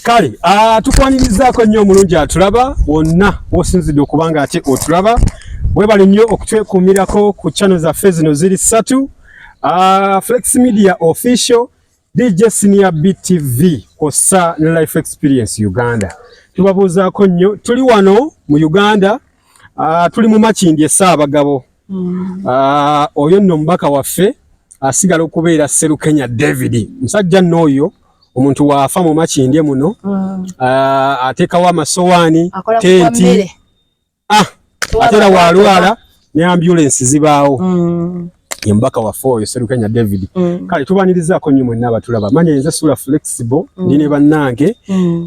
Kale tukwanirizaako nnyo omulungi atulaba wonna wosinzidde okuba nga ate otulaba. Webale nnyo okutwekuumirako ku channel zaffe zino ziri ssatu, Flex Media Official, DJ Senior BTV kwossa ne Life Experience Uganda. Tubabuuzaako nnyo, tuli wano mu Uganda, tuli mu Makindye Ssaabagabo. Oyo nno omubaka waffe asigala okubeera Sserukenya David. Musajja nno oyo omuntu waafa mu Makindye muno, ateekawo amasowaani, Akola ku tenti, mmere. Ate era waalwala ne ambulance zibaawo. Ye mubaka waffe oyo Sserukenya David. Kale tubanirizaako nnyo mwenna abatulaba. Manya nze Sula Flexible, ndi ne bannange.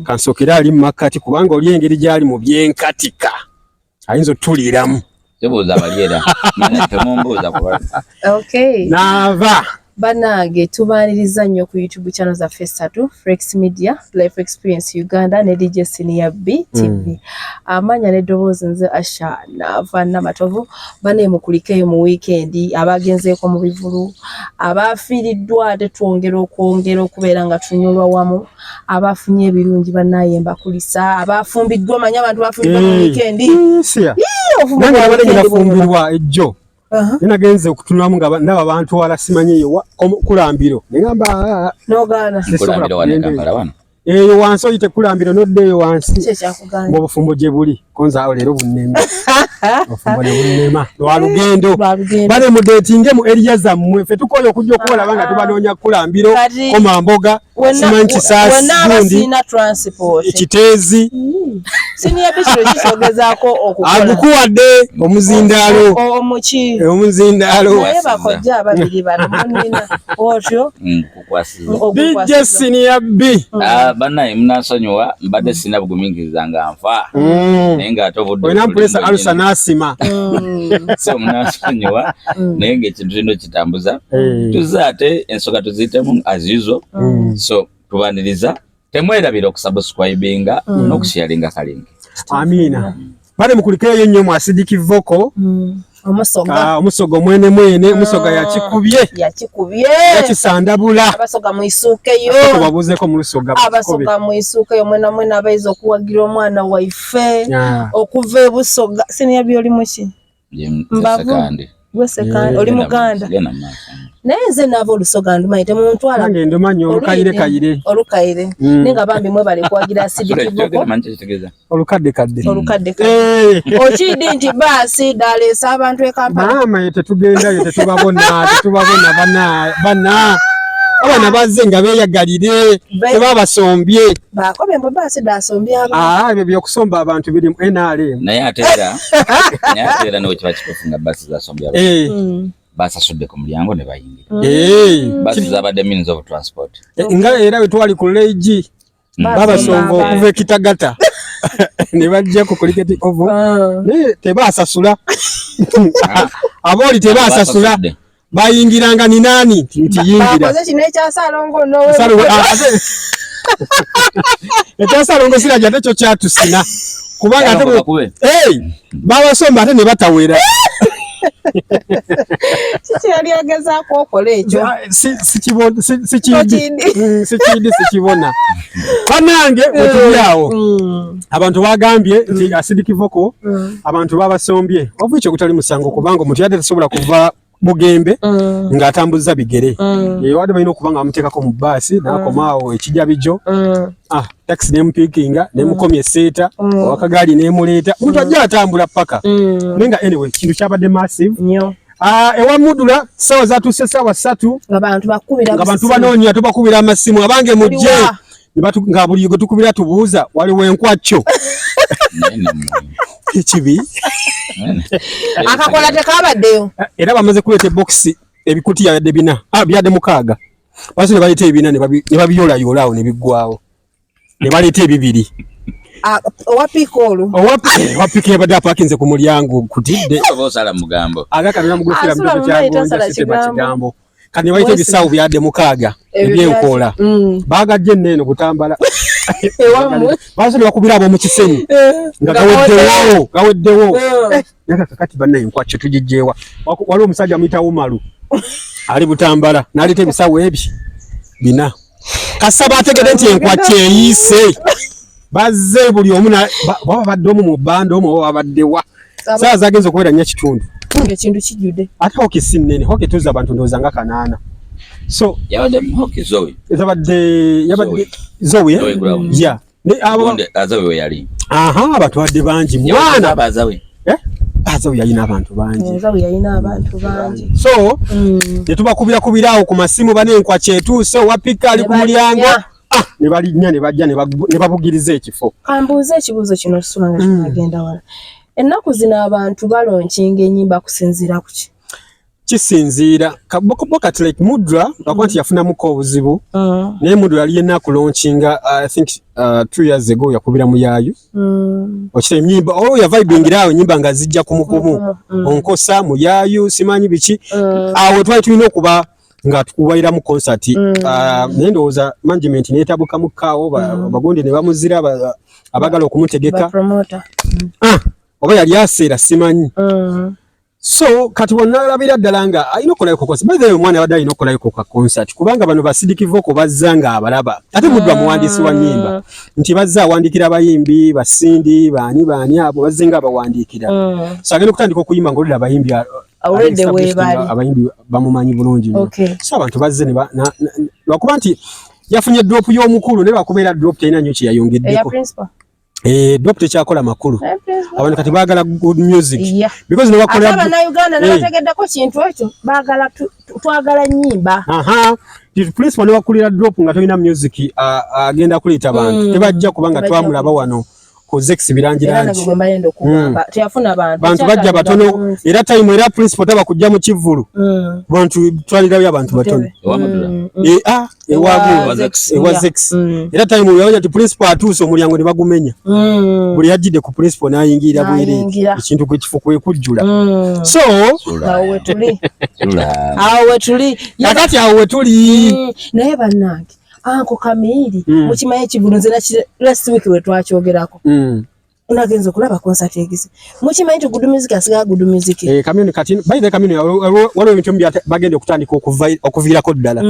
Kansookere ali mu makkati kubanga oli engeri gy'ali mu byenkatika ayinza otuliiramu. Tebuuza bali era mana temumbuuza kuba. Okay. Naava. Bannange, tubaaniriza nnyo ku YouTube channel zaffe essatu, Flex Media, Life Experience Uganda ne DJ Senior B TV. Amanya n'eddoboozi nze Asha Naava Namatovu. Bane mukulikeeyo mu weekend, abagenzeeko mu bivulu, abafiiriddwa ate twongera okwongera okubeera nga tunyolwa wamu, abafunye ebirungi bannaye mbakulisa, abafumbiddwa, manyi abantu bafumbiddwa mu weekend. Sia. Ii, obufumbo Nange bwa nabadde weekend bunyuma. nafumbirwa ejjo. Naye nagenze okutunulamu nga ndaba bantwala simanyi eyo kulambiro. Ne ngamba, N'ogaana. Sisobola Kulambiro wano e kugenda eyo. Kampala wano. Eyo wansi oyite kulambiro n'odda eyo wansi. Ki ekyakugaana? Ng'obufumbo gye buli. Konza awo leero bunnema. Obufumbo ne bunnema. Lwa lugendo. Lwa lugendo. Bale mudeetinge mu area zammwe. Ffe tukooye okujja okubalaba nga tubanoonya kulambiro, Kati Komamboga, simanyi Kisaasi, wenna gundi, abasiina transport. Kiteezi. Senior Bishop kisogezaako okukola. Agukuwadde omuzindaalo. Omuki. Omuzindaalo. Naye bakojja ababiri bano munina otyo. Nkukwasiza. DJ Senior B. Bannaye munansonyiwa, mbadde sirina bugumiikiriza nga nfa. Naye ng'ate obudde Olina buli mpulisa bwennyini. alusa n'asima. So munansonyiwa, naye ng'ekintu kino kitambuza. Tuzze ate ensonga tuziyitemu as usual. So tubaniriza, temwerabira okusubscribinga n'okusharinga kalingi. Amiina. Bale mukulikeeyo nnyo mu Acidic Vocal. Omusoga. Omusoga mwene mwene, omusoga yakikubye. Yakikubye. Yakisandabula. Abasoga mwisuukeyo. Asooka babuuzeeko mu Lusoga bakikube. Abasoga mwisuukeyo mwena mwena abayinza okuwagira omwana waife. Okuva e Busoga. Senior B oli muki? Ye Mbavu. Sekandi. Gwe Sekandi, oli Muganda. Genda mu maaso. Naye nze naava Olusoga ndumanyi temuntwala. Nange ndumanyi olukayire kayire. Olukayire. Naye nga bambi mwebale kuwagira Acidic Sula, Vocal. kyogera manyi kye kitegeeza. Olukadde kadde. Olukadde kadde. Okidi nti baasi daleesa abantu e Kampala. Maama ye tetugendayo, tetubabona, tetubabona bana, bana. Abaana bazze nga beeyagalire, tebabasombye. Baakobye mbu baasi dasombye abantu. Ebyo by'okusomba abantu biri mu NRM. Naye ate era, naye ate era ne bwe kiba kituufu nga baasi zasombye abantu. Basasudde ku mulyango ne bayingira. Baasi zabadde means of transport. Nga era bwe twali ku Leigi, babasomba okuva e Kitagata. Ne bajja ku Cricket Oval. Naye tebaasasula. Abooli tebaasasula. Basasudde. Bayingiranga ni nani nti yingira. Bakoze kino ekya Ssalongo n'owe- Ssalongo, ate- Ekya Ssalongo sirajja ate kyo kyatusina. Kubanga ate Ssalongo bwe- bakube. Hey! Babasomba ate ne batawera. Kiki yali agezaako okola ekyo? Si Tokindi. Sikindi, sikibona. Bannange, bwe tuli awo, abantu bagambye nti Acidic Vocal, abantu babasombye. Oba ekyo gutali musango kubanga omuntu yadde tasobola kuva Bugembe ng'atambuza bigere. Wadde balina okuba nga bamuteekako mu bbaasi n'akomaawo ekijabijo. Taxi n'emupiikinga, n'emukomya esseeta, owakagaali n'emuleeta. Omuntu ajja atambula paka. Naye nga anyway, kintu kyabadde massive. Nnyo. Ewa Mudula, ssaawa zatuuse ssaawa 3. Nga bantu bakubira Nga bantu amasimu. banoonya, tubakubira amasimu, abange mujje. Muliwa? Ne nga buli gwe tukubira tubuuza, waliwo enkwacyo. Ekibi. Akakola tekabaddeyo. Era bamaze kuleeta ebokisi ebikutiya yadde 4. Byadde 6. Basi ne baleeta ebina ne babiyoolayoola awo ne biggwawo. Ne baleeta ebibiri. Owa piika olwo? Owa piika yabadde apakinze ku mulyango kutidde. Oba osala mugambo. Aga kabira mu gufira Asula mu mu kyagonja mayi tasala sitema kigambo. kigambo. Kati ne bayita Wesi. ebisawo byadde 6 Ebyo ebyenkoola. Baagajja enneeno Butambala. Ewammwe. Baasooka ne bakubira ab'omu Kisenyi. Nga Nga gaweddewo, gaweddewo. Naye kakati bannaye nkwacyo tugijjeewa. Waliwo omusajja amuyita Umaru. Ali Butambala, n'aleeta ebisawo ebyo 4. Kasaba ategedde nti enkwakya eyiise, bazze buli omu baba badde omu mu bbanda omu oba babaddewa. Saawa zagenza okubeera 4:15. Ekintu kijjudde. Ate hockey si nnene, hockey tuza abantu ndowooza nga 8. So yabadde mu hockey Zoe. Yabadde Zoe, eh? Zoe Ground. Yeah. Ne abo Azawi we yali. Aha, abantu badde bangi. Mwana. Azawi. Eh? Azawi yalina abantu bangi. Azawi yalina abantu bangi. So, ne tubakubira kubira awo ku masimu bane enkwakya etuuse, owa pika ali ku mulyango. Ne balinnya ne bajja ne babugiriza ekifo. Kambuuze ekibuuzo kino Sula nga kinagenda wala. Ennaku zino abantu balonkinga ennyimba kusinziira ku ki? Kisinziira. Bo kati like Mudra, lwakuba nti yafunamuko obuzibu. Naye Mudra yali yenna akulonkinga, I think 2 years ago yakubira mu yaayu. Okita ennyimba, oh, yavibingira awo ennyimba nga zijja kumukumu. Onkosa mu yaayu, simanyi biki. Awo twali tulina okuba nga tukuwairamu concert. Naye ndowooza management neetabukamu kaawo, bagundi ne bamuzira, abagala okumutegeka. Oba yali aseera simanyi. So kati wonnalabira ddala nga alina okukolayo ku concert. By the way, omwana abadde alina okukolayo ku concert kubanga bano basidiki vocal bazza nga abalaba. Ate Mudra muwandiisi wa nnyimba nti bazza awandiikira abayimbi, basindi, baani baani abo bazze nga abawandiikira. So agenda okutandika okuyimba ng'olira abayimbi abayimbi bamumanyi bulungi nnyo. So abantu bazze ne lwakuba nti yafunye drop y'omukulu naye lwakubeera drop terina nnyo kye yayongeddeko. Drop tekyakola makulu. Abantu kati baagala good music. Because ne bakola Bannayuganda n'abategeddeko kintu ekyo baagala twagala nnyimba. Aha. Principal ne bakulira drop nga tolina music agenda kuleeta abantu. Tebajja kubanga twamulaba wano ku Zex Birangirangi. Teyafuna bantu. Bantu bajja batono era time era principal taba kujja mu kivvulu. Bantu twalirayo abantu batono. Ewa Zex. Era time yabaja ti principal atuuse omulyango ne bagumenya. Buli yajjidde ku principal n'ayingira bwereere. Ekintu kwe kifo kwe kujjula. So awo we tuli. Awo we tuli. Kakati awo we tuli. Naye bannange Anko Kamiri mukimanyi ekivvulu nze last week we twakyogerako. Nagenze okulaba concert egize. Mukimanyi nti good music asigala good music. Kamini kati by the Kamini waliwo ebintu bya bagenda okutandika okuviirako ddala.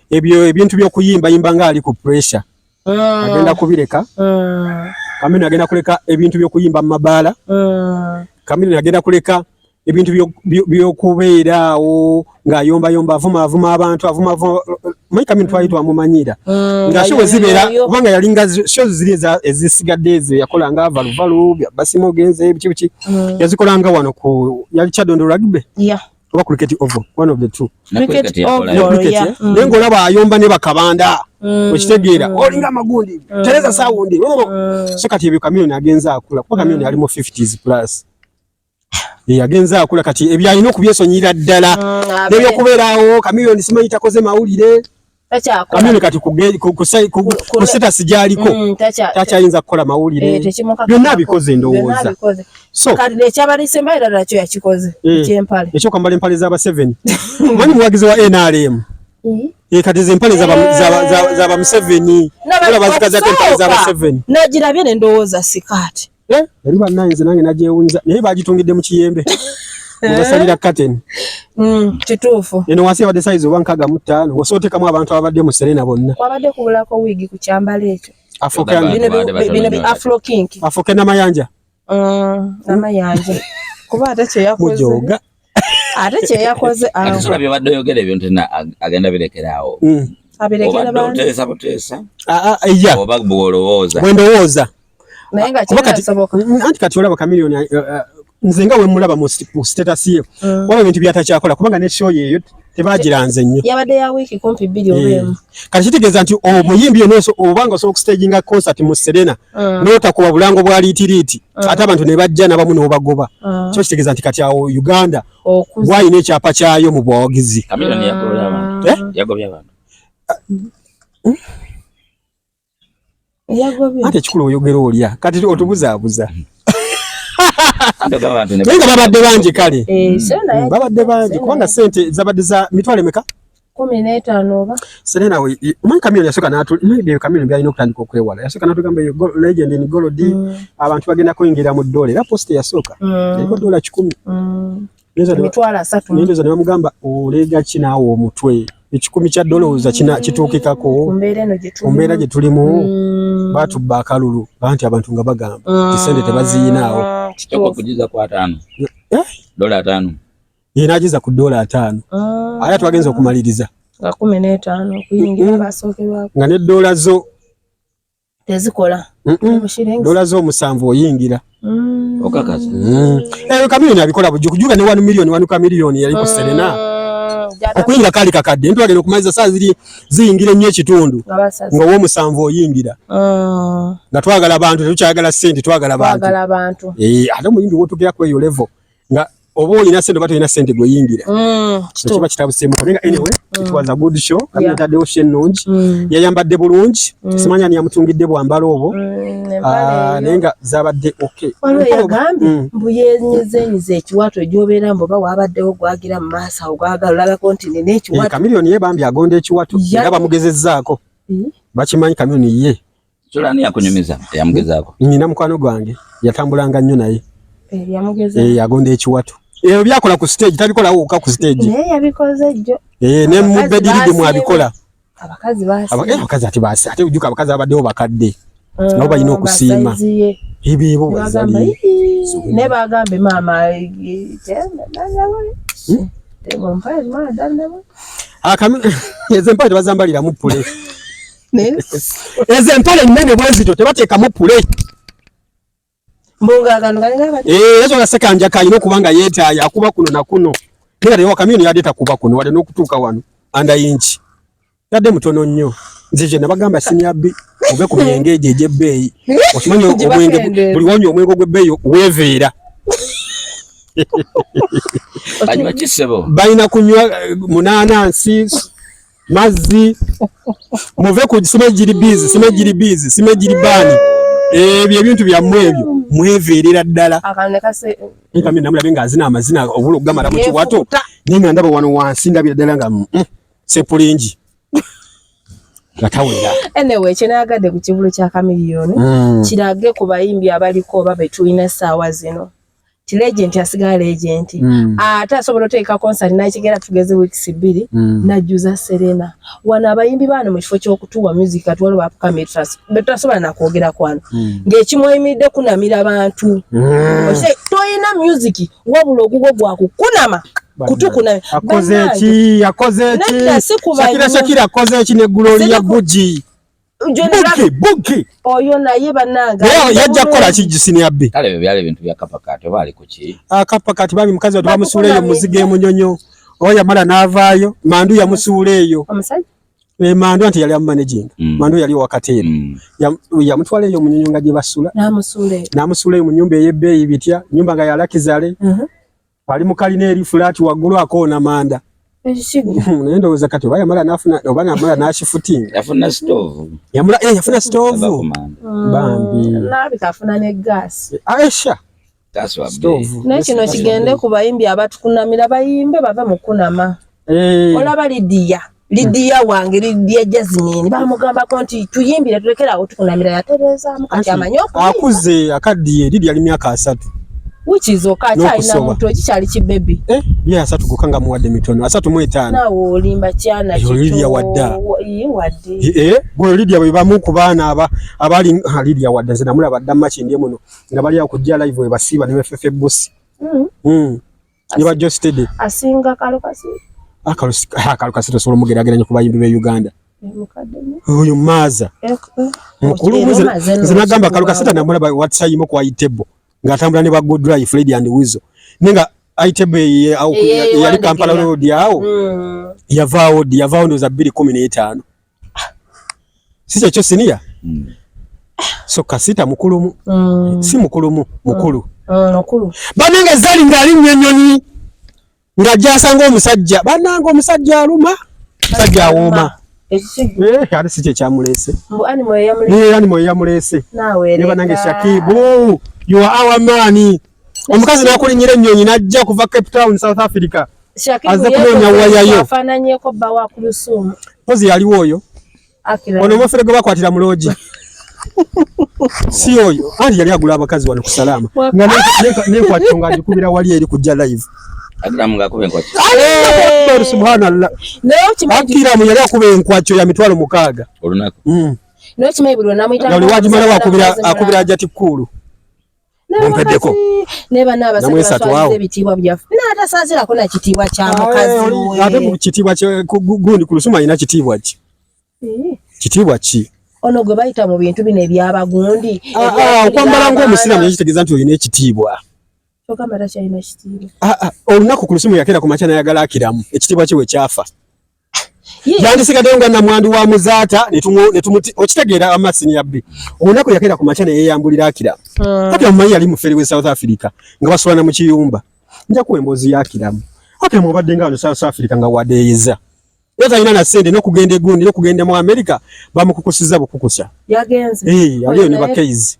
Ebyo ebintu by'okuyimba yimba nga ali ku pressure. Agenda kubireka. Kamini agenda kuleka ebintu by'okuyimba mu mabaala. Kamini agenda kuleka ebintu by'okubeera awo ng'ayombayomba avuma avuma abantu avuma avuma. Manyi Kamini twali twamumanyira nga show zibeera kubanga yalinga show ziri ezisigadde ezo yakola nga valuvalu basimo genze biki biki yazikolanga wano ku yali Kyadondo Rugby oba Cricket Oval, one of the two. Cricket Oval, naye ng'olaba ayomba ne bakabanda okitegeera olinga amagundi tereza sawundi. So kati ebyo Kamini agenza akula kuba Kamini ali mu 50s plus. Yagenza akula kati ebyalina okubyesonyira ddala n'ebyokubeeraawo Kamiliyoni simanyi takoze mawulire. Kamiliyoni kati ku status gy'aliko takyayinza kukola mawulire, byonna abikoze ndowooza. So kati ekyabalise embaire nakyo yakikoze eky'empale ekyokwambala empale z'aba 7 manyi muwagizi wa NRM. Kati ze empale z'aba Museveni bazikazaako empale z'aba 7. Nagirabye ne ndowooza sikaati. Eri bannange nange nagyewunza naye bagitungidde mu kiyembe. Mubasalira curtain. Kituufu. Eno wansi yabadde size oba 65, ng'osobola oteekamu abantu ababadde mu Serena bonna. Kwabadde kubulako wiigi ku kyambalo ekyo. Bino bi afro kink. Afuuke Namayanja. Namayanja. Kuba ate kye yakoze. Mujooga. Ate kye yakoze awo. Ate sola byobadde oyogera ebintu agenda birekera awo. Abirekera bantu. Oteesa buteesa. Iya. Oba bw'olowooza. Bwe ndowooza. Naye nga kinasoboka. Anti kati olaba Kamiliyoni nze nga we mulaba mu status ye. Waliwo ebintu by'atakyakola kubanga ne show yeeyo tebagiranze nnyo. Yabadde ya wiiki kumpi 2 oba 1. Kati kitegeeza nti omuyimbi yenna obanga osobola okustaginga concert mu Serena n'otakuba bulango bwa liitiriiti ate abantu ne bajja n'abamu n'obagoba. Kyo kitegeeza nti kati awo Uganda gwalina ekyapa kyayo mu bwawagizi. Kamiliyoni yagobye abantu. Yagobye abantu. Ate ekikulu oyogera olya kati otubuzaabuza. Naye nga babadde bangi kale. Babadde bangi kubanga ssente zabadde za mitwalo emeka? 15 oba. Serena we omanyi Kamiliyoni yasooka n'atu Kamiliyoni byalina okutandika okwewala. Yasooka n'atugamba eyo legend in gold abantu bagenda kuyingira mu dola era post yasooka. Eriko dola 100. Emitwalo 3. Nendowooza ne bamugamba oleega ki naawe omutwe. Ekikumi kya dolowooza kituukikako ku mbeera gye tulimu. Batubba akalulu anti abantu nga bagamba nti sente tebaziyinaawo. Okugiza ku ataano. Dola ataano. Ye n'agiza ku dola ataano. Ate twagenza okumaliriza nga 15 okuyingira basookerwako. Nga ne dola zo tezikola. Dola zo 7 oyingira. Okakasa. Eyo Chameleone abikola bujjo kujuka ne 1 million 1 Chameleone yali ku Serena. Okuyingira kali kakadde ntwagenda okumaliza saa ziri ziyingira ennyo ekitundu nga ow'omusanvu oyingira. Nga twagala bantu tetukyagala ssente twagala bantu. Ate omuyimbi w'otuukira ku eyo level nga oba olina ssente oba tolina ssente gw'oyingira. Kiba kitabuseemu. Naye anyway, it was a good show. Kamili ataddewo show ennungi. Yayambadde bulungi. Simanyi ani yamutungidde bwambalo obwo. Naye nga zaabadde okay. Waliwo yagambye mbu yenyizenyiza ekiwato gy'obeera mbu oba waabaddewo gwagira mu maaso awo gwagala olabako nti nina ekiwato. Chameleone ye bambi agonda ekiwato era bamugezezzaako. Bakimanyi Chameleone ye. Sula ani yakunyumiza yamugezaako? Nina mukwano gwange yatambulanga nnyo naye. Yamugeza. Agonda ekiwato. Ebyo byakola ku stage tabikola wokka ku stage. Naye yabikoze jjo. Ne mu bediride mwabikola. Abakazi baasi. Abakazi ate baasi. Ate ojjuka abakazi abaddewo bakadde. Nabo balina okusiima. Ebibo bazali. Ne bagambe maama ezo empale tebazambaliramu pule. Ezo empale nnene bwe zityo tebateekamu pule. Ezo nga Ssekanjaka alina okuba nga yeetaaya akuba kuno na kuno. Naye nga Chameleone yadde takuba kuno wadde n'okutuuka wano under inch. Yadde mutono nnyo. Nze kye nabagamba senior B ove ku myenge egyo egy'ebbeeyi. Okimanyi omwenge buli wanywa omwenge gw'ebbeeyi weeveera. Banywa ki ssebo? Balina kunywa munaanansi, mazzi, muve ku simejiri bizi, simejiri bizi, simejiri baani. Ebyo ebintu byammwe ebyo mweveerera ddala. Nkamye namulabe ng'azina amazina obula okugamala mu kiwato. Naye nga ndaba wano wansi ndabira ddala nga sepulingi. Nga tawera. Anyway, kye naagadde ku kivvulu kya Chameleone kirage ku bayimbi abaliko oba be tulina essaawa zino. Ti legend asigala legend. Ate asobola oteeka concert n'akigera tugeze weeks 2 n'ajjuza Serena. Wano abayimbi baano mu kifo ky'okutuwa music kati waliwo upcoming betutasobola na kwogera kwano. Ng'ekimweyimiridde kunamira bantu. Toyina music wabula ogugwo gwa kukunama. Kutukunamira. Akoze ki? Akoze ki? Shakira Shakira akoze ki n'eggulo lya Bugi? Buki oyo naye bannange yajja kukola ki senior B? Kale ebyo byali ebintu bya Kapa Kat oba ali ku ki? Kapa Kat bambi mukazi wattu bamusuula eyo muzigo emunyonyo. Oyo yamala n'avaayo, Mandu yamusuula eyo. Omusajja? Mandu anti yali amumanaging. Mandu yali owakateero. Yamutwala eyo munyonyo nga gye basula. N'amusuula eyo. N'amusuula eyo mu nnyumba ey'ebbeeyi bitya, nnyumba nga ya Lakizale. Ali mu kalina eri fulaati waggulu akoona manda. Naye ndowooza kati oba yamala n'afuna oba namala n'akifutinga. Yafuna stove. Yafuna stove. Bambi. N'alabika afuna ne gas. Aisha. Naye kino kigende ku bayimbi abatukunamira bayimbe bave mu kunama. Olaba Lydia. Lydia wange Lydia Jasmine bamugambako nti tuyimbire tulekere awo tukunamira yatereezaamu kati amanyi okuyimba. Akuze akaddiye Lydia ali myaka 3. Which is okay, akyalina muto kikyali kibebi. Ye 3 gokka nga muwadde mitono 35. Naawe olimba kyana kito. Lydia wadda. Wadde. Gwe Lydia bwe bamu ku baana abali Lydia wadda nze namulaba dda Makindye muno nga bali awo kujja live we basiiba ne befefe busi. Ne bajja steady. Asinga Kalukasi. Kalukasi tosobola omugeraageranya ku bayimbi b'e Uganda. Oyo Maaza. Mukulu nze nagamba Kalukasi namulaba watsayimu ku Aitebo. Ng'atambula ne ba Good Life, Lady and Weasel. Naye nga Aitebo yali Kampala Road awo. Yavaawo ddi? Yavaawo ndowooza 2015. Si kyekyo senior? So Kasita mukulumu. Si mukulumu, mukulu. Mukulu. Bannange Zari ng'alinnya ennyonyi ng'ajja asanga omusajja. Bannange omusajja aluma, omusajja awooma. Ate si kye kyamuleese. Animal yamuleese. Ne bannange Shakibu, you are our man. Omukazi n'akulinnyira ennyonyi n'ajja kuva Cape Town, South Africa. Azze kunoonya wayayo. Afaananyeeko bba wa Kulusumu. Mpozi yaliwo oyo. Ono omufere gwe bakwatira mu loogi. Si oyo. Anti yali agula abakazi wano ku Salaama. Nga n'enkwatiro ng'agikubira wali eri kujja live. Akiramu ng'akuba enkwakyo. Subhanallah. Akiramu yali akuba enkwakyo ya 600,000 olunaku. Naye okimanyi buli lwenamuyita nga wajimala akubira Hajati Kulu. Mumpeddeko. Ne bana abasajja baswaziza ebitiibwa byaffe. N'atasaasirako na kitiibwa kya mukazi we. Ate mu kitiibwa kye gundi Kulusuma alina kitiibwa ki? Kitiibwa ki? Ono gwe bayita mu bintu bino ebyabagundi. Okwambala ng'omusiraamu yakitegeeza nti olina ekitiibwa. Kyogamba takyalina kitiibwa. Olunaku Kulusuma yakeera ku makya n'ayagala Akiramu, ekitiibwa kye we kyafa. Yandisigaddeyo nga namwandu wa Muzaata netumuti okitegeera amasini ya bbi. Olunaku yakeera ku makya ne yeeyambulira Akiramu. Akiramu manyi yali mufere we South Africa nga basulana mu kiyumba. Nja kuwa emboozi ya Akiramu. Akiramu obadde nga wano South Africa nga wadeeyeza. Era talina na ssente n'okugenda egundi n'okugenda mu America bamukukusiza bukukusa. Yagenze. Aliyo ne bakeizi.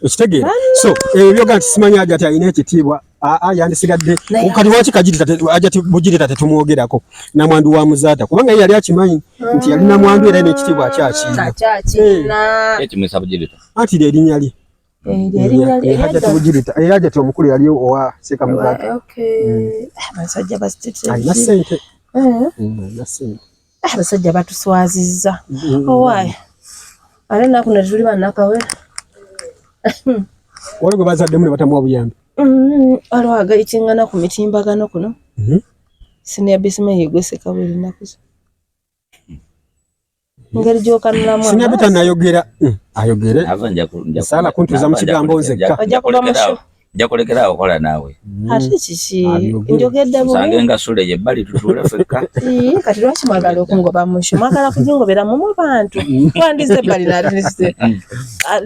Okitegeera. So ebyo byoga nti simanyi Hajati alina ekitiibwa. Yandisigadde kati lwaki Hajati Bugirita tetumwogerako namwandu wa Muzaata kubanga ye yali akimanyi nti yali namwandu era n'ekitiibwa akyakirina. Ekimwisa Bugirita. Anti lye erinnya lye. Hajati Bugirita era Hajati omukulu yali owa Seeka Muzaata. Abasajja basitete. Alina ssente. Alina ssente. Abasajja batuswazizza. Owaaye. Ate ennaku ne tuli bannakawere. Waliwo gwe bazaddemu ne batamuwa buyambi. Waliwo agayitingana ku mitimbagano kuno. Senior Bisima yegwe Ssekabwere ennaku zino. Engeri gy'okanulamu Senior Bita nayogera ayogere. Saala kuntuuza mu kigambo nzekka. Ojja kuba mushu. Nja kulekera awo kola naawe. Ate kiki? Njogedde bubi. Nsange nga Sule ye ebbali tutuule ffekka. Kati lwaki mwagala okungoba mushu? Mwagala kugingobera mu mu bantu. Twandize ebbali n'atulise.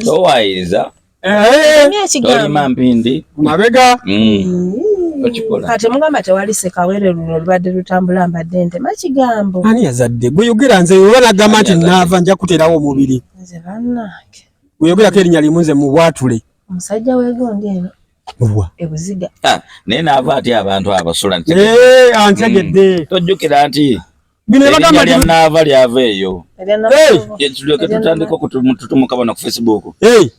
Towaayiriza. Tolima mpindi. Mabega. Okikola. Kati mugamba tewali Ssekawere luno lubadde lutambula mbadde ntema kigambo. Ani yazadde? Gwe yogera nze oba nagamba nti naava nja kuteerawo omubiri. Nze bannange. Gwe yogerako erinnya limu nze mubwatule. Omusajja w'egondi eno. Ebuziga. Naye naava atya abantu abasula nti. Antegedde. Tojjukira nti Bino erinnya lya Naava lyava eyo. Tulyoke tutandika okututumuka bano ku Facebook.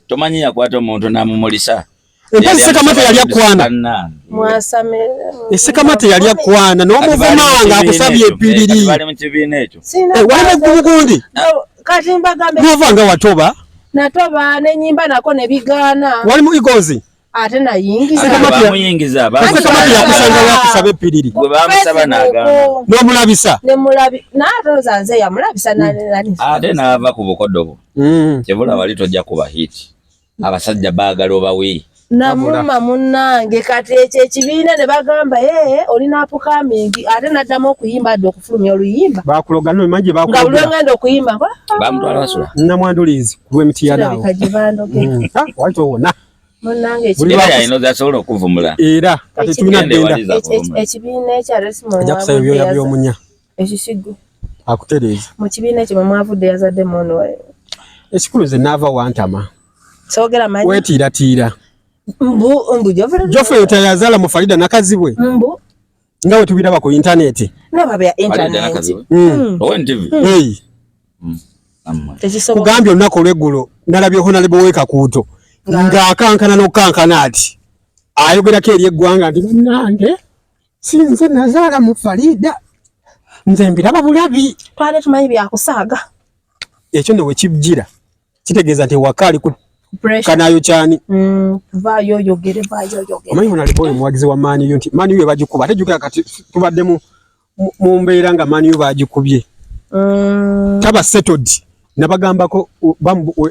Tomanyi yakwata omuntu n'amumulisa. Empozi Ssekamate yali akwana. Ssekamate yali akwana n'omuvuma nga akusabye epiriri. Bali mu kibiina ekyo. Wali mu gundi. Kati mbagambe. Nova nga watoba. Natoba n'ennyimba nako ne bigaana. Wali mu Eagles. Ate nayingiza. Bamuyingiza. Ssekamate yakusanga wakusaba epiriri. Gwe bamusaba n'agamba. N'omulabisa. Ne mulabi. N'atooza nze yamulabisa nani. Ate n'ava ku bukodobo. Kyebula wali tojja kuba hit. Abasajja baagala obawe. Namuma munnange kati ekyo ekibiina ne bagamba olina upcoming ate n'addamu okuyimba adde okufulumya oluyimba. Bakuloga nno mangi bakuloga. Nga buli lwengenda okuyimba. Bamutwala basula. Namwandulizi ku lw'emitiyana awo. Kirabika gye bandogera. Wali towona. Munnange Era yalina asobola okuvumula. Era kati tulina kugenda. Ekibiina ekyo ate si mwe Ajja kusaba ebyoya by'omunya. Ekisigo. Akutereeza. Mu kibiina ekyo mwe mwavudde yazadde muno. Ekikulu nze naava wantama. Soogera manyi. Weetiiratiira. Mbu Geoffrey. Geoffrey tayazaala mu Farida Nakazibwe. Mbu. Nga bwe tubiraba ku internet. Naba bya internet. Owen TV. Kugambye olunaku olw'eggulo nalabye Honorable Wekakuuto ng'akankana n'okukankana ati ayogerako eri eggwanga nti bannange si nze nazaala mu Farida nze mbiraba bulabi. Twale tumanyi byakusaaga. Ekyo nno we kijjira kitegeeza nti ewaka ali ku kanayo kyani. Vaayo oyogere, vaayo oyogere. Omanyi Honorable oyo muwagizi wa Man U nti Man U bagikuba ate jjukira kati tubadde mu mbeera nga Man U bagikubye. Taba settled. Nabagambako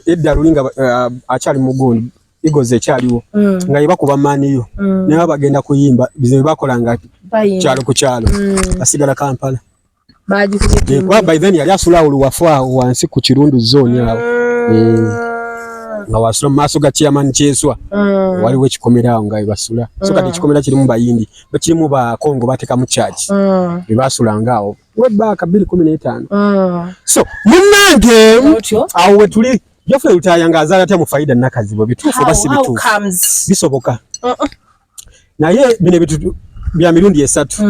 edda luli nga akyali mugundi Eagles ekyaliwo nga yebakuba Man U naye bagenda kuyimba bizibu bakolanga kyalo ku kyalo asigala Kampala. Kuba by then yali asula awo luwafu awo wansi ku Kirundu zone awo. Nga wasula mu maaso ga chairman Kyeswa. Waliwo ekikomera awo nga basula. So kati ekikomera kirimu Bayindi, bakirimu ba Kongo bateekamu church. Be basulanga awo. Way back 2015. So munnange awo we tuli Geoffrey Lutaaya ng'azaala atya mu Farida Nakazibwe bituufu oba si bituufu? Bisoboka. Naye bino ebintu bya mirundi esatu.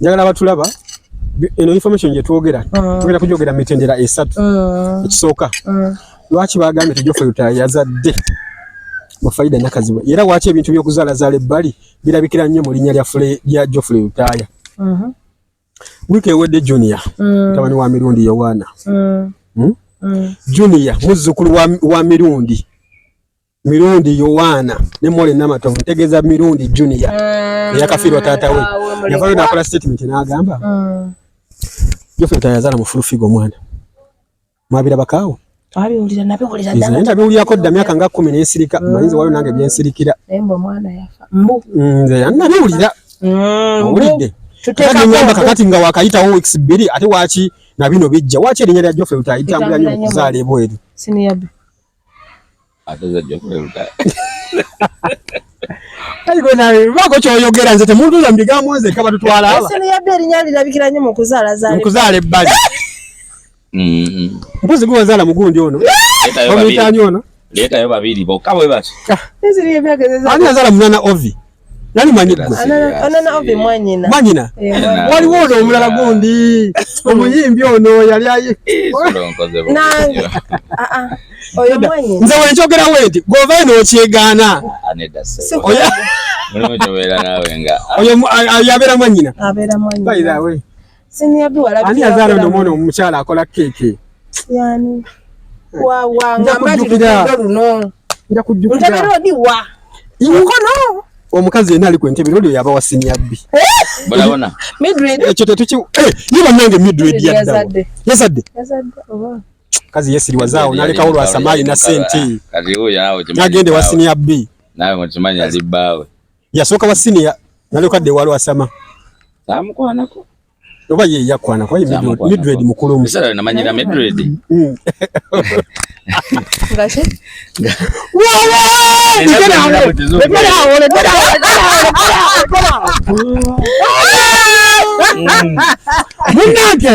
Njagala batulaba eno information gye twogera tugenda kugyogera mu mitendera esatu. Ekisooka lwaki bagambye nti Geoffrey Lutaaya yazadde Mufaida Nakazibwe era waki ebintu by'okuzaalazaala ebbali birabikira nnyo mu linnya lya Fule lya Geoffrey Lutaaya. Wiiki ewedde Junior mutabani wa Mirundi Yowaana Junior muzzukulu wa Mirundi Mirundi Yowaana ne Mole Namatovu, ntegeeza Mirundi Junior eyakafiirwa taata we, yavaayo n'akola statement n'agamba Geoffrey Lutaaya yazaala mu full figure omwana. Mwabirabako awo? Twabiwulira, nabiwulira. Nze naye nabiwulirako dda myaka nga 10 nensirika, manyizi waliwo nange byensirikira. Naye mbu omwana yafa. Mbu. Nze nabiwulira. Owulidde? Tuteekako Ngamba kakati nga wakayitawo weeks 2 ate waaki na bino bijja. Waaki erinnya lya Geoffrey Lutaaya litambula nnyo mu kuzaala ebweru. Senior B. Ate za Geoffrey Lutaaya. Ayi nawe bako kyoyogera nze temuntuuza mu bigambo nze kaba tutwala aba. Senior B erinnya lirabikira nnyo mu kuzaala zaala. Mu kuzaala ebbali. Mpozi gwe wazaala mugundi ono. Bamuyita ani ono? Leetayo babiri bokka bwe bati. Ani yazaala Munana Ovi? Nani mwanyi gwe? Onana Ovi mwanyina. Mwanyina? Waliwo ono omulala gundi omuyimbi ono yali ayi. Nange. Oyo mwanyina. Nze wenkyogera we nti gw'ovayo n'okyegaana. Mulimu gy'obeera naawe nga. Oyo yabeera mwanyina. Abeera mwanyina. By the way. Senior B walabikira. Ani yazaala ono omwana omukyala akola keeke? Yani. Wa wa ngamba nti lugendo luno. Nja kujjukira. Entebbe Road wa? Mukono. Omukazi yenna ali ku Entebbe Road yaba wa Senior B. Bolabona. Midred. Ekyo tetuki ye bannange Midred yadda. Yazadde. Yazadde oba. Kazi yesiriwazaawo n'alekawo lwa Samali na ssente. Kati huyo nawe kimanyi. N'agenda ewa Senior B. Nawe mukimanyi ali bbaawe. Yasooka wa Senior n'alyoka adda ewa Lwasama. Taamukwanako. Oba ye yakwana kuba ye Midred mukulu. Biseera namanyira Midred. Ngaki? Munnange!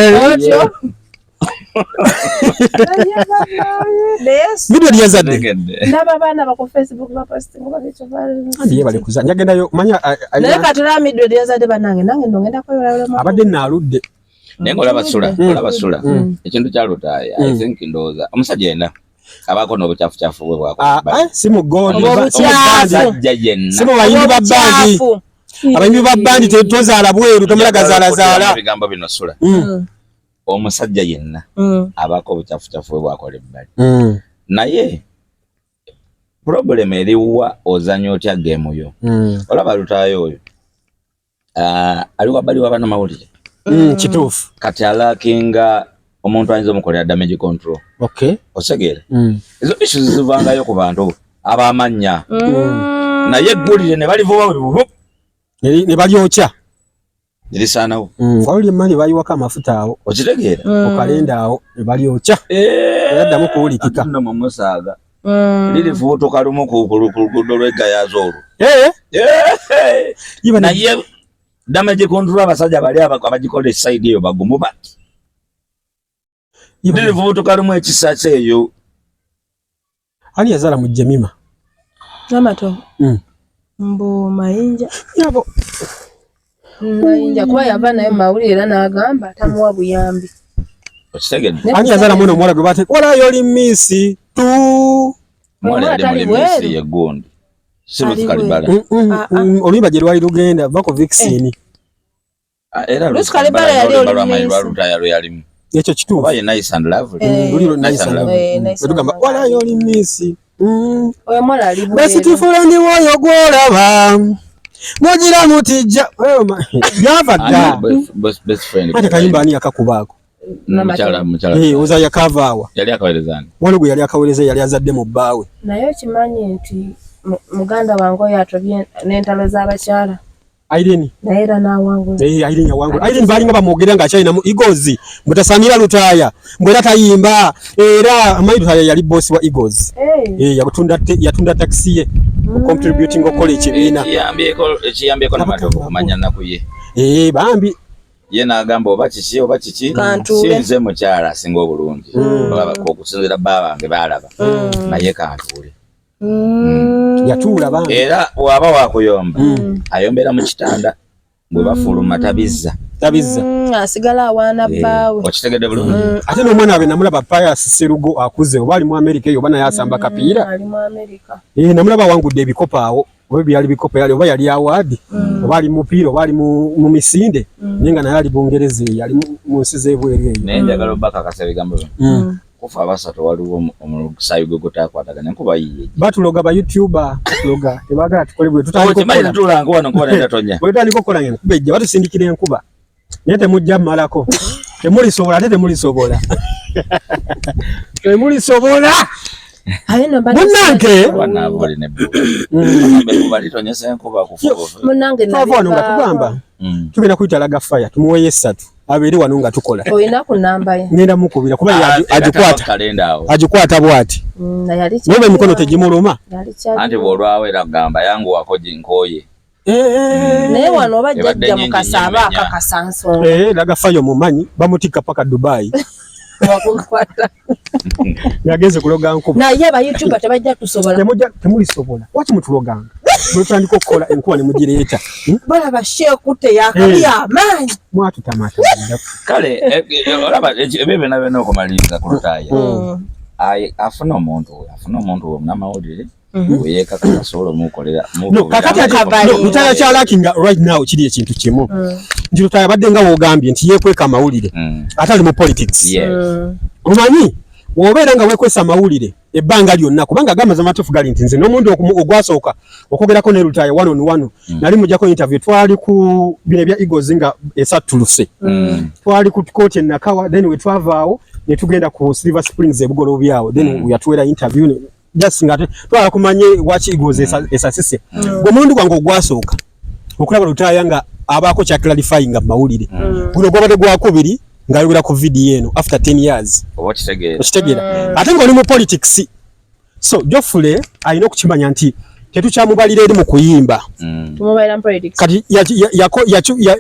Midred yazadde. Ndaba abaana ba ku Facebook bapostinga Andi ye bali kuza. Njagendayo manya naye katula Midred yazadde bannange nange ndo ngenda kwewulawula. Abadde naaludde. Naye ng'olaba Sula, olaba Sula. Ekintu kya Lutaaya, I think ndowooza omusajja yenna abaako n'obukyafucyafu bwe bwakola. Si mu gondi, omusajja yenna. Si mu bayimbi ba bandi. Abayimbi ba bandi tozaala bweru, tomala gazaalazaala. Ebigambo bino Sula. Omusajja yenna abaako obukyafucyafu bwe bwakola ebbali. Naye problem eriwa ozannya otya geemu yo. Olaba Lutaaya oyo. Ali wabbali wa bannamawulire. Kituufu. Kati alakinga omuntu ayinza omukolera damage control. Okay. Osegeera. Ezo issues zivangayo ku bantu abamannya. Naye eggulire ne balivuba ne balyokya. Lirisaanawo. Waliwo emmani bayiwako amafuta awo. Okitegeera. Okalenda awo ne balyokya. Eraddamu kuwulikika. Nno mu musaaga. Lirifuutuka lumu ku luguudo lw'eggayaaza olwo. Naye damage control abasajja bali abagikola esayidi eyo bagumu bati. Lirifuutuka lumu ekisasa eyo. Ani yazaala mu Jemima? Namato. Mbu Mayinja. Yabo. Mayinja kuba yava naye mawulire era n'agamba tamuwa buyambi. Okitegedde? Ani yazaala mwana omuwala gwe baate walayo oli miisi tu. Omuwala yali muli miisi ye gundi. Si Ruth Kalibala. Oluyimba gye lwali lugenda va ku Vixen. Era Ruth Kalibala yali oli miisi. Lutaaya lwe yalimu. Ekyo kituufu. Oba ye nice and lovely. Luli nice and lovely. Tugamba walayo oli miisi. Oyo muwala ali bweru. Besitifuula ndi woyo gw'olaba. Mugira mutijja. Byava dda. Best friend. Ate kayimba ani yakakubaako? Mukyala mukyala. Oza yakavaawa. Yali akaweereza ani? Waliwo gwe yali akaweereza yali azadde mu bbaawe. Naye okimanyi nti muganda wange oyo atobye n'entalo z'abakyala. Irene. Naye era n'awangula. Irene yawangula. Irene balinga bamwogera ng'akyalina mu Eagles. Mutasaanira Lutaaya. Mbu era tayimba. Era amanyi Lutaaya yali boss wa Eagles. Yatunda taxi ye. Contributing okukola ekibiina. Ekiyambyeko Namatovu okumanya nnaku ye. Bambi. Ye n'agamba oba kiki oba kiki. Si nze mukyala asinga obulungi. Okusinziira bba bange baalaba. Naye kantuule. Yatuula bambi. Era bw'aba wakuyomba ayombera mu kitanda. Bwe bafuluma tabizza. Tabizza. Asigala awaana bbaawe. Okitegedde bulungi. Ate n'omwana wabe namulaba Pius Serugo akuze, oba ali mu America eyo, oba naye asamba kapiira. Ali mu America. Eh, namulaba awangudde ebikopo awo, oba byali bikopo yali oba yali award, oba ali mupiira, oba ali mu misinde, naye nga naye ali Bungereza eyo, ali mu nsi z'ebweru eyo. Naye njagala obbakakasa ebigambo bino. Kufa abasatu waliwo omusaayi gwe gutakwatagana, enkuba yiye. Batuloga ba YouTuber, batuloga, tebaagala tukole bwe tutandika Okimanyi okukola. Tutulanga wano nkuba netatonya. Bwe tutandika okukola ng'enkuba ejja, batusindikira enkuba. Naye temujja mmalako. Temulisobola, ate temulisobola. Temulisobola. Aye no mbadde Munnange! Wanaabuli nebbuba enkuba litonyesa enkuba kufuba. Munnange. Twava wano nga tugamba tugenda kuyita Laga Fire, tumuweeyo esatu abeere wano nga tukola. Olina ku namba ye? Ngenda mukubira kuba ye agikwata. Kalenda awo. Agikwata bw'ati. Naye ali Naye oba emikono tegimuluma. Yali kyali. Anti bw'olwawo era kugamba yanguwako ginkooye. Naye wano oba Ebadde jjajja nnyingi Mukasa nnyo aba emmenya. akakasa nsonga. Eh, Laga Fire omumanyi, bamutikka paka Dubai. Wakukwata. Yagenze kuloga nkuba. Naye aba YouTuber tebajja kusobola. Temujja, temulisobola. Waki mutuloganga? Bwe tutandika okukola enkuba ne mugireeta. Balaba sheekute yakabi amaanyi. Mwatutamata. Kale olaba ebyo byonna byonna okumaliriza ku Lutaaya. Afuna omuntu we, afuna omuntu we omunamawulire we yeekakasa asobola omukolera. No, kakati ati Kavalinga. no, Lutaaya kyalakinga right now kiri ekintu kimu. Nti Lutaaya abadde nga w'ogambye nti yeekweka amawulire. Ate ali mu politics. Omanyi bw'obeera nga weekwesa amawulire ebbanga lyonna, kubanga agamba amatuufu gali nti nze n'omundi ogwasooka okwogerako ne Lutaaya one on one, nali mujjako interview, twali ku bino ebya Eagles nga esattuluse. Twali ku kooti e Nakawa, then we twavaawo ne tugenda ku Silver Springs e Bugoloobi awo, then yatuweera interview just nga twala kumanye waki Eagles esasise. Gwe omulundi gwange ogwasooka okulaba Lutaaya nga abaako kya clarifying mu mawulire, guno gwabadde gwakubiri ng'ayogera ku video eno after 10 years. Oba okitegeera. Okitegeera, ate ng'oli mu politics. So Geoffrey alina okukimanya nti tetukyamubalira eri mu kuyimba. Tumubalira mu politics. Kati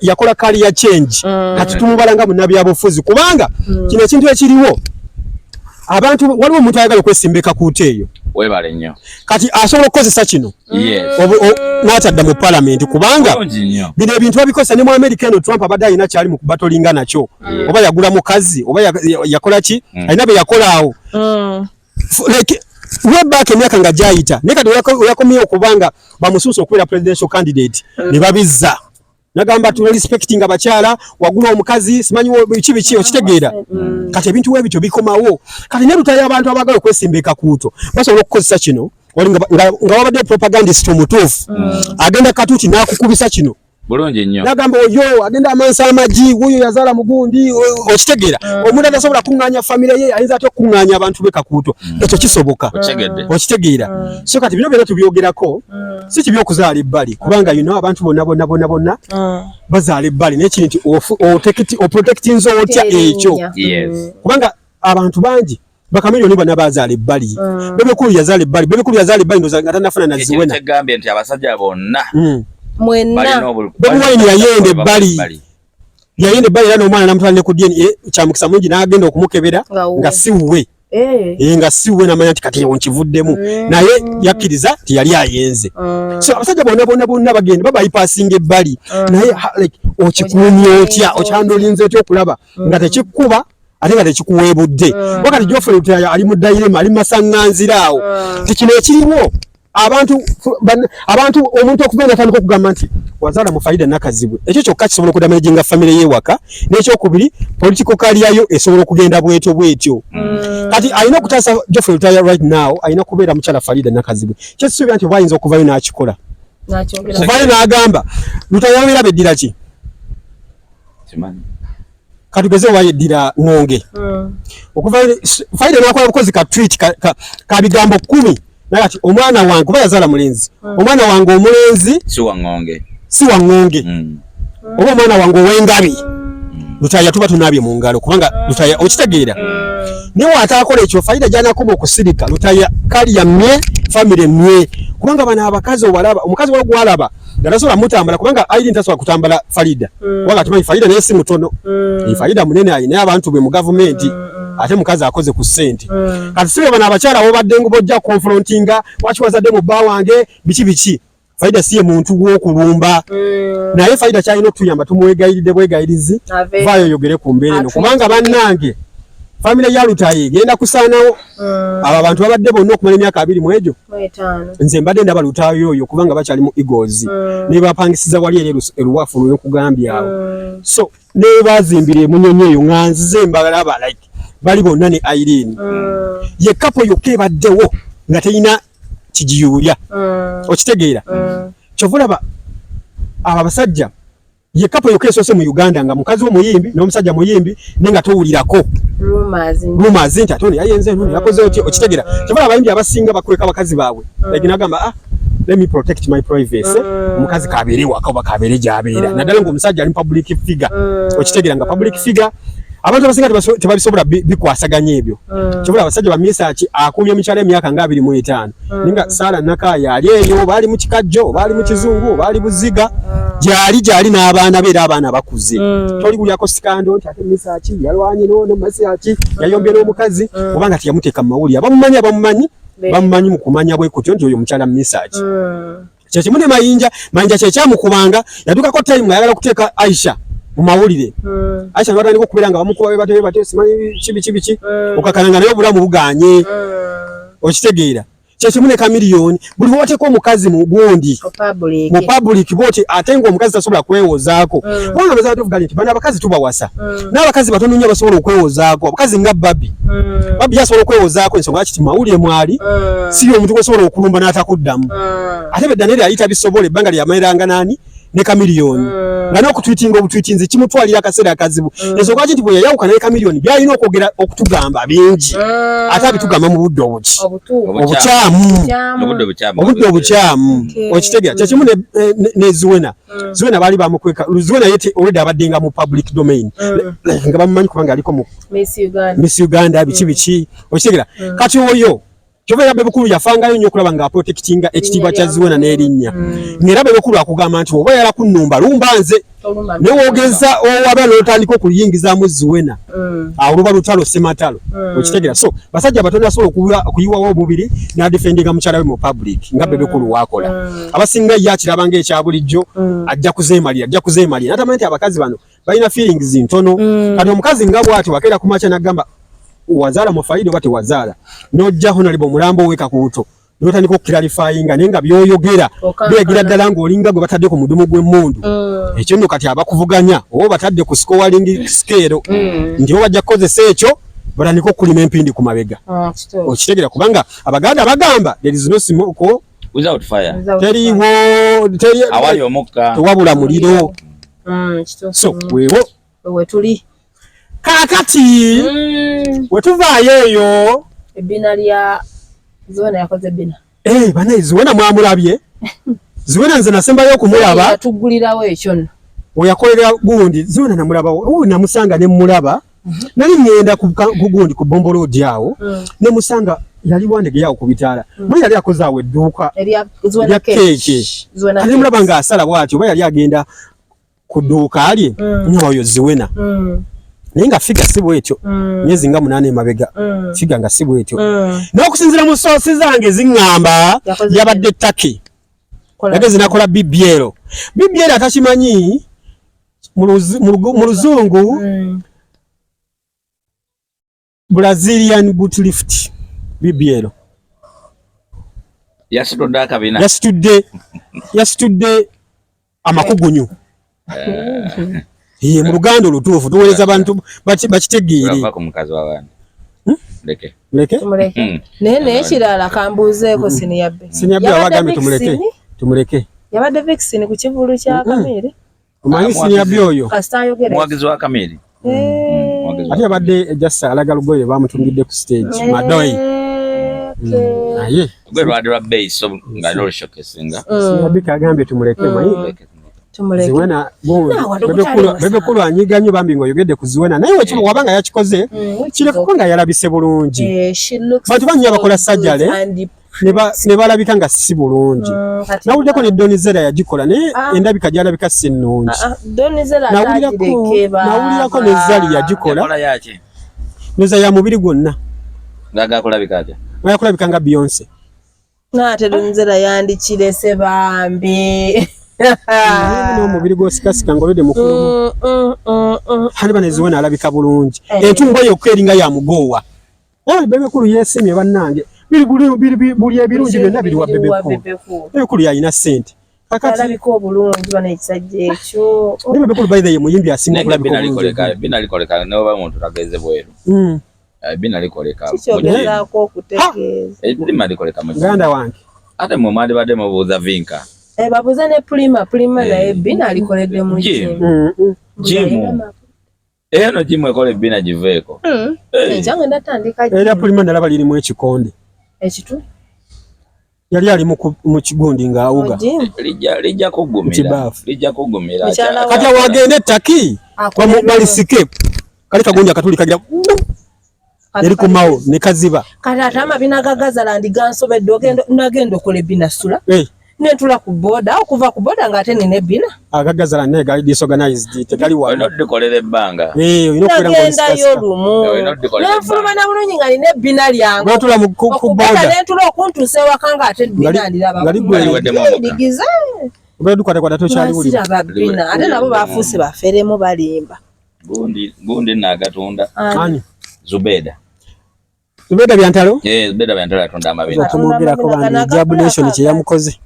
yakola career change. Kati tumubala nga munnabyabufuzi, kubanga kino ekintu ekiriwo, abantu, waliwo omuntu ayagala okwesimba ekakuuta eyo. Weebale nnyo. Kati asobola okukozesa kino n'atadda mu palamenti, kubanga Bulungi nnyo. bino ebintu babikozesa ne mu America eno. Trump abadde alina kyali mu kubatolinga nakyo, oba yagula mukazi, oba yakola ki, alina bye yakola awo. Like way back emyaka nga gyayita, naye kati weyakomyewo okubanga bamusuusa okubeera presidential candidate ne babizza, nagamba tu respecting abakyala, wagula omukazi, simanyi biki biki, okitegeera? Kati ebintu we bityo bikomawo. Kati ne Lutaaya, abantu abaagala okwesimba ekakuuto basobola okukozesa kino. Wali nga wabadde propagandist omutuufu agenda katuuti n'akukubisa kino. Bulungi nnyo. Nagamba oyo agenda amansa amagi, wuyo yazaala mugundi, okitegeera? Omuntu atasobola kuŋŋaanya famire ye ayinza atya okuŋŋaanya abantu be Kakuuto? Ekyo kisoboka? Okitegedde. Okitegeera? So kati bino byonna tubyogerako si kibi okuzaala ebbali, kubanga you know abantu bonna bonna bonna bonna bazaala ebbali, naye kiri nti oprotectinze otya ekyo? Erinnya. Kubanga abantu bangi bakamiliyoni bonna bazaala ebbali. Bebe Cool yazaala ebbali. Bebe Cool yazaala ebbali ndowooza nga tannafuna na Ekintu Ziwena. kyegambye nti abasajja bonna Mwenna. balina Bobi Wine yayenda ebbali. Yayenda ebbali era n'omwana namutwala ne ku DNA, kyamukisa mungi n'agenda okumukebera Nga wuwe. nga si wuwe. Eh, nga si wuwe, namanya nti kati nkivuddemu, naye yakkiriza nti yali ayenze. So abasajja bonna bonna bonna bagenda babayipasinga ebbali, naye like okikuumye otya, okyandolinze otya okulaba nga tekikuba ate nga tekikuweebudde? Wakati Geoffrey Lutaaya ali mu dilemma, ali mu masaŋŋanzira awo, ti kino ekiriwo abantu omuntu okuva natandika okugamba nti wazaala mu Farida Nakazibwe, ekyo kyokka kisobola okudamaginga famire y'ewaka. N'ekyokubiri, political career yo esobola okugenda bwetyo bwetyo. Kati alina okutaasa Geoffrey Lutaaya right now, alina kubeera mukyala Farida Nakazibwe. Kyekisuubira nti oba ayinza okuvayo n'akikola, N'akyogera. kuvayo n'agamba Lutaaya wabeera beddira ki? Simanyi. Katugeze wayeddira ŋŋonge. Okuva Farida n'akola bukozi ka tweet ka bigambo 10, naye ati omwana wange, kuba yazaala mulenzi, omwana wange omulenzi Si wa ŋŋonge. Si wa ŋŋonge, oba omwana wange ow'engabi Lutaaya, tuba tunaabye mu ngalo, kubanga Lutaaya, okitegeera? Naye waataakola ekyo, Farida gy'anakoma okusirika, Lutaaya kaliya mye, famire mye, kubanga bano abakazi obalaba, omukazi wa gwalaba nga tasobola mutambala, kubanga Irene tasobola kutambala Farida, kubanga tumanyi Farida naye si mutono. Farida munene, alina abantu be mu gavumenti, ate mukazi akoze ku ssente. Kati sibe bano abakyala bobadde ngo bojja confrontinga, waki wazadde mu bba wange, biki biki. Faida si ye muntu w'okulumba. Naye Faida kyalina okutuyamba tumwegayiridde bwegayirizi, vaayo oyogere ku mbeera eno, kubanga bannange famire ya Lutayi egenda kusaanawo. Abo abantu babadde bonna okumala emyaka 20 mu egyo, nze mbadde ndaba Lutayi oyo kubanga bakyali mu Eagles, ne bapangisiza wali eri eruwafu lwekugambye awo. So ne bazimbira emunyonyi eyo nga nzize mbalaba like bali bonna ne Irene. Ye couple yokka ebaddewo nga terina kigiyuuya. Okitegeera? Kyova olaba abo abasajja, ye couple yokka esoose mu Uganda nga mukazi w'omuyimbi n'omusajja muyimbi, naye nga towulirako rumors nti ate ono yayenze, ono yakoze otyo. Okitegeera? Kyova olaba abayimbi abasinga bakweka bakazi baabwe. Like nagamba, "Ah, let me protect my privacy." Omukazi kabeere waka oba kabeere gy'abeera, naddala ng'omusajja ali mu public figure. Okitegeera? Nga public figure, abantu abasinga tebabisobola bikwasaganya ebyo. Kyova abasajja ba Misaki akuumye mukyala emyaka nga 25, naye nga Sara Nakaya ali eyo, baali mu kikajjo, baali mu kizungu, baali buziga, gyali gyali n'abaana be, era abaana bakuze. Toli gulyako scandal nti ate Misaki yalwanye noono, Misaki yayombye n'omukazi, oba nga teyamuteeka mu mawulire. Abamumanyi abamumanyi bamumanyi mu kumanya bwe kutyo nti oyo mukyala Misaki. Kyekimu ne Mayinja. Mayinja kyekyamukubanga yatukako time ng'ayagala okuteeka Aisha mu mawulire. Aisha nebatandika okubeera nga bamukuba bebate bebate, simanyi kibi kibi ki, okakana nga naye obulamu buganye. Okitegeera? Kyekimu ne Kamiliyoni. Buli lwoteeka omukazi mu gundi, mu public bwoti, ate ng'omukazi tasobola kwewozaako, kubanga abazadde tuvuga nti bano abakazi tubawasa, n'abakazi batono nnyo basobola okwewozaako. Abakazi nga Babi, Babi yasobola okwewozaako, ensonga lwaki ti mawulire mwali, si omuntu gwosobola okulumba n'atakuddamu. Ate be Daniel yali tabisobola ebbanga lyamaliranga nani ne Kamiliyoni, nga n'okutwitinga obutwitinzi kimutwalira akaseera akazibu. Ensonga lwaki nti bwe yayawukana ne Kamiliyoni, byalina okwogera okutugamba bingi, ate abitugamba mu budde obuki? Obukyamu, obudde obukyamu. Okitegeera? Kyekimu ne Zuena. Zuena baali bamukweka. Zuena ye already abadde nga mu public domain, nga bamumanyi kubanga aliko mu Miss Uganda, biki biki. Okitegeera? Kati oyo kyova era Bebukulu yafangayo nnyo okulaba nga aprotectinga ekitiibwa kya Zuena n'erinnya. Ng'era Bebukulu akugamba nti oba yala kunnumba, lumba nze, naye wogeza owaba n'otandika okuyingizaamu Zuena, awo luba lutalo sematalo. Okitegeera? So basajja batono asobola okuyiwawo omubiri n'adefendinga mukyala we mu public nga Bebukulu wakola. Abasinga ye akiraba ng'ekya bulijjo, ajja kuzeemalira, ajja kuzeemalira, natamanyi nti abakazi bano balina feelings ntono. Kati omukazi nga bw'ati wakeera ku makya n'agamba wazaala mu Faida oba tewazaala, n'ojja honorable omulambo ow'ekakuuto n'otandika okuclarifyinga, naye nga by'oyogera biragira ddala ng'olinga gwe batadde ku mudumu gw'emmundu. Ekyo nno kati abakuvuganya oba batadde ku scoring scale nti bo bajja kukozesa ekyo batandika okulima empindi ku mabega. Okitegeera? Kubanga Abaganda bagamba there is no smoke without fire. Teriiwo. Awali omukka tewabula muliro. So weewo wetuli. Kaakati wetuvaayo eyo, ebbina lya Zuena, yakoze ebbina. Eh, banaye Zuena mwamulabye? Zuena nze nasembayo okumulaba yatuggulirawo ekyo nno. Oyakolera gundi. Zuena namulabawo, namusanga ne mulaba, nali ŋŋenda ku gundi ku Bombo Road awo, ne musanga yali Wandege yawo ku bitaala. Mwe yali akoze awo edduuka erya keeke, ate mulaba ng'asala bw'atyo, oba yali agenda ku dduuka lye nga oyo Zuena, naye nga figure si bwetyo. Myezi nga 8 emabega, figure nga si bwetyo. N'okusinziira mu sources zange ziŋŋamba yabadde Turkey, yageze nakola BBL. BBL atakimanyi mu luzungu Brazilian butt lift, BBL. Yasitudde akabina. Yasitudde amakugunyu. Ye mu Luganda olutuufu tuweereza abantu bakitegeere. Ku mukazi w'abandi. Leke. Leke. Naye n'ekirala kambuuzeeko Senior B. Senior B abagambye tumuleke. Tumuleke. Yabadde vixen ku kivulu kya Kamiri. Omanyi Senior B oyo? Kasita ayogera. Muwagizi wa Kamiri. Ate yabadde just alaga lugoye bamutungidde ku stage. Madoi. Naye. Gwe lwali lwa bbeeyi, so nga n'olushowcasinga. Senior B kagambye tumuleke, manyi. Zuena Bebe Cool anyiga nnyo bambi ng'oyogedde ku Zuena, naye wekiba wabanga yakikoze kireka kuba nga yalabise bulungi. Bantu bangi abakola sajjale ne balabika nga si bulungi. Nawuliddeko ne Don Zella yagikola, naye endabika gyalabika si nnungi. Nawulirako ne Zali yagikola noza ya mubiri gwonna. Nga gakulabika atya? Nga yakulabika nga Beyonce. Naate Lunzera yandikirese bambi. N'omubiri gwosikasika ng'olwedde mukulu. Haniba ne Zuena alabika bulungi. Entungo yokka eringa ya mugoowa. Bebe Cool yeesimye bannange. Buli ebirungi byonna biri wa Bebe Cool. Bebe Cool yalina ssente. Kakati alabika obulungi bana ekisajja ekyo. Bebe Cool by the way muyimbi asinga okulabika obulungi. Binalikoleka n'oba muntu tageze bweru. Binalikoleka. Kikyogezaako okutegeeza. Binalikoleka mu muganda wange. Ate mwe mwandibadde mubuuza Vinka. Babuuza ne Pulima naye bina alikoledde mu gym. Gym. Eno gym ekola ebbina giveeko. Ekyange ndatandika gym. Era Pulima nalaba lirimu ekikonde. Ekitu? Yali ali mu kigundi ng'awuga. Lijja kuggumira. Lijja kuggumira. Kati awo agende ettaki balisike. Kali kagundi akatuli kagira erikumawo ne kaziba. Kati ate amabina ga Gazaland gansobedde nagenda okola ebbina sula. Nentula ku boda okuva ku boda ng'ate nina ebbina. Aga Gazaland naye gali disorganized tegali wano. Olina oddikolera ebbanga. Nagendayo lumu. Nenfuluma na bulungi nga nina ebbina lyange. Lwatula ku boda. Nentula okuntuusa ewaka ng'ate ebbina ndiraba. Ndigize. Obeera dukwatakwata tokyaliwulira. Siraba bbina ate nabo bafuuse baferemu balimba. Gundi naagatunda. Ani? Zubeda. Zubeda Byantalo? Zubeda Byantalo atunda amabina. Okumwogerako bambi Jab Nation kye yamukoze.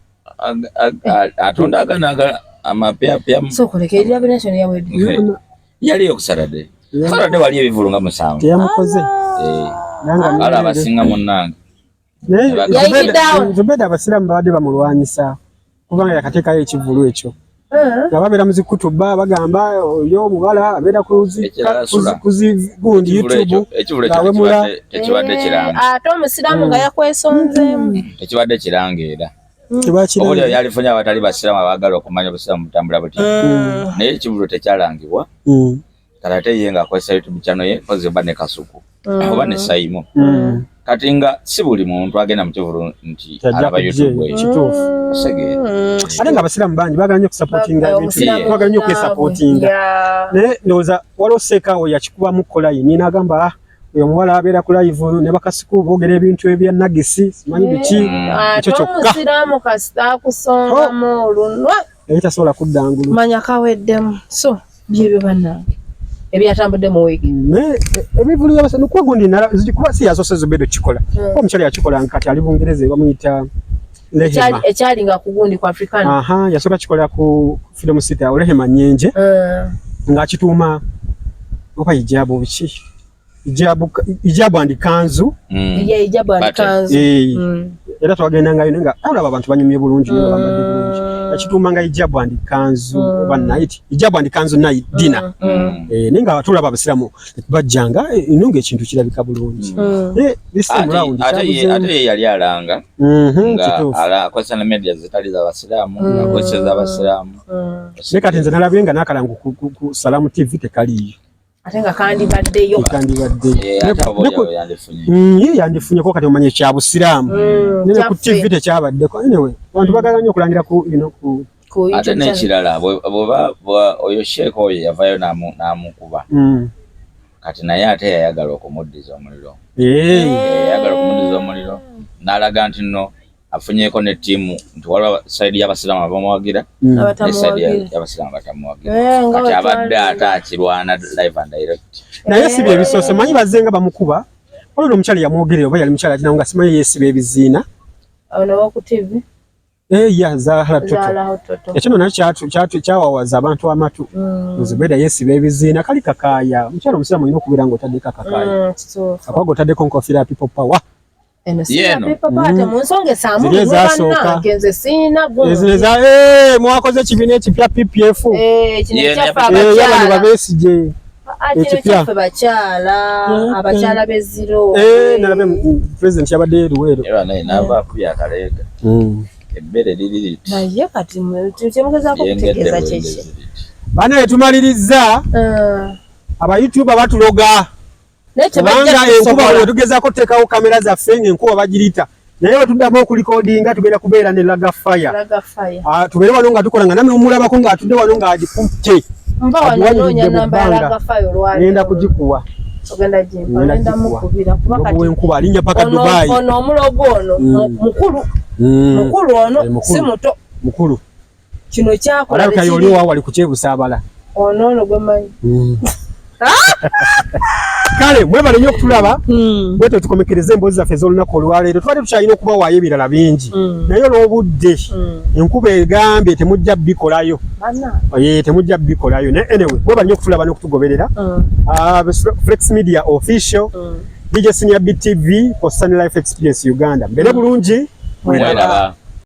Atunda aganaga amapyapya. So koleke Jab Nation yawedde. Yaliyo ku Saturday. Saturday wali ebivulu nga 7. Teyamukoze. Ala abasinga munnange. Zubeda abasiraamu babadde bamulwanyisa kubanga yakateekayo ekivulu ekyo. Nga babeera mu zikutuba bagamba oyo omuwala abeera ku YouTube ng'awemula. Tekibadde kiranga. Ate omusiraamu nga yakwesonzeemu. Tekibadde kiranga era. Obuli yalifunye abatali basiraamu abaagala okumanya obusiraamu butambula butya. Naye ekivulu tekyalangibwa. Kati ate ye ng'akozesa YouTube channel ye kozi oba ne Kasuku oba ne Saimo. Kati nga si buli muntu agenda mu kivulu nti alaba YouTube eyo. Kituufu. Ate nga abasiraamu bangi baagala nnyo okusapootinga ebintu, baagala nnyo okwesapootinga. Naye ndowooza waliwo seekaawo yakikubamu kolayini n'agamba oyo omuwala abeera ku live ne bakasiku boogera ebintu ebya nagisi simanyi biki ekyo kyokka. Omusiraamu kasita akusongamu olunwa. Naye tasobola kudda ngulu. Manya kaweddemu. So byebyo bannange ebyatambudde mu wiiki. Ebivulu by'abasajja kuba gundi kuba si yasoose Zubeda okukikola. Kuba omukyala yakikola kati ali Bungereza bamuyita Rehema. Ekyali nga ku gundi ku Africana. Aha, yasooka kikola ku Freedom City awo Rehema Nyenje. Ng'akituuma oba hijabu biki? Hijabu and kanzu. Hijabu and kanzu. Era twagendangayo naye nga olaba abantu banyumye bulungi nnyo bambadde bulungi. Yakituuma nga hijabu and kanzu oba night. Hijabu and kanzu night dinner. Naye nga tulaba abasiraamu bajjanga eno ng'ekintu kirabika bulungi. This time round ate ye yali alanga nga akozesa ne media zitali za basiraamu ng'akozesa z'abasiraamu. Naye kati nze nalabye nga n'akalango ku Salamu TV tekaliiyo. Ate nga kandibaddeyo. Ye yandifunye ko kati omanye kya busiraamu. Naye ku TV tekyabaddeko. Anyway, abantu baagala nnyo okulangira ku ku ate n'ekirala bw'oba oyo Sheikh oyo yavaayo n'amukuba. Kati naye ate yayagala okumuddiza omuliro. Yayagala okumuddiza omuliro n'alaga nti nno afunyeeko ne ttiimu nti waliwo sayidi y'abasiraamu abamuwagira ne sayidi y'abasiraamu abatamuwagira. Kati abadde ate akirwana live and direct. Naye si bye bisoose manyi bazze nga bamukuba. Waliwo omukyala yamwogerera oba yali mukyala ati nawe nga simanyi yeesiba ebiziina. Ono wa ku TV? Ya Zahara Toto. Ekyo nno nakyo kyawawaza abantu amatu. Zubeda yeesiba ebiziina kali kakaaya. Omukyala omusiraamu olina okubeera ng'otaddeko akakaaya. Akwaga otaddeko enkofiira ya people power. Mwakoze ekibiina ekipya PPF. Bano babesigye. Ekipya bakyala, abakyala b'eziro. Nalabye president yabadde Luweero. Era naye n'ava akubye akaleega. Ebbere liri liti. Naye kati kyemugezaako okutegeeza kiki? Banaye tumaliriza. Aba YouTuber batuloga. Kubanga enkuba bwe tugezaako okuteekawo kamera zaffe ng'enkuba bagirita. Naye bwe tuddamu okulikodinga tugenda kubeera ne Laga Fire. Tubeere wano nga tukola nga namwe mumulabako ng'atudde wano ng'agikutte. Mba wano noonya namba ya Laga Fire olwaleero. Ngenda kugikuwa. Ogenda gimpa, ngenda mukubira kuba kati wenkuba alinnya paka Dubai. Ono omulogo ono mukulu. Mukulu ono Eh, si muto. Mukulu. Kino kyakola. Alabika yoli wa wali kukyebusabala. Ono ono gwe manyi. Kale mwebale nnyo okutulaba. Bwetyo tukomekereze emboozi zaffe ez'olunaku olwaleero. Tubadde tukyalina okubawaayo ebirala bingi, naye olw'obudde, enkuba egambye temujja bikolayo. Temujja bikolayo. Naye anyway, mwebale nnyo okutulaba n'okutugoberera. Flex Media Official, DJ Senior BTV for Sunny Life Experience Uganda. Mbeere bulungi. Mweraba.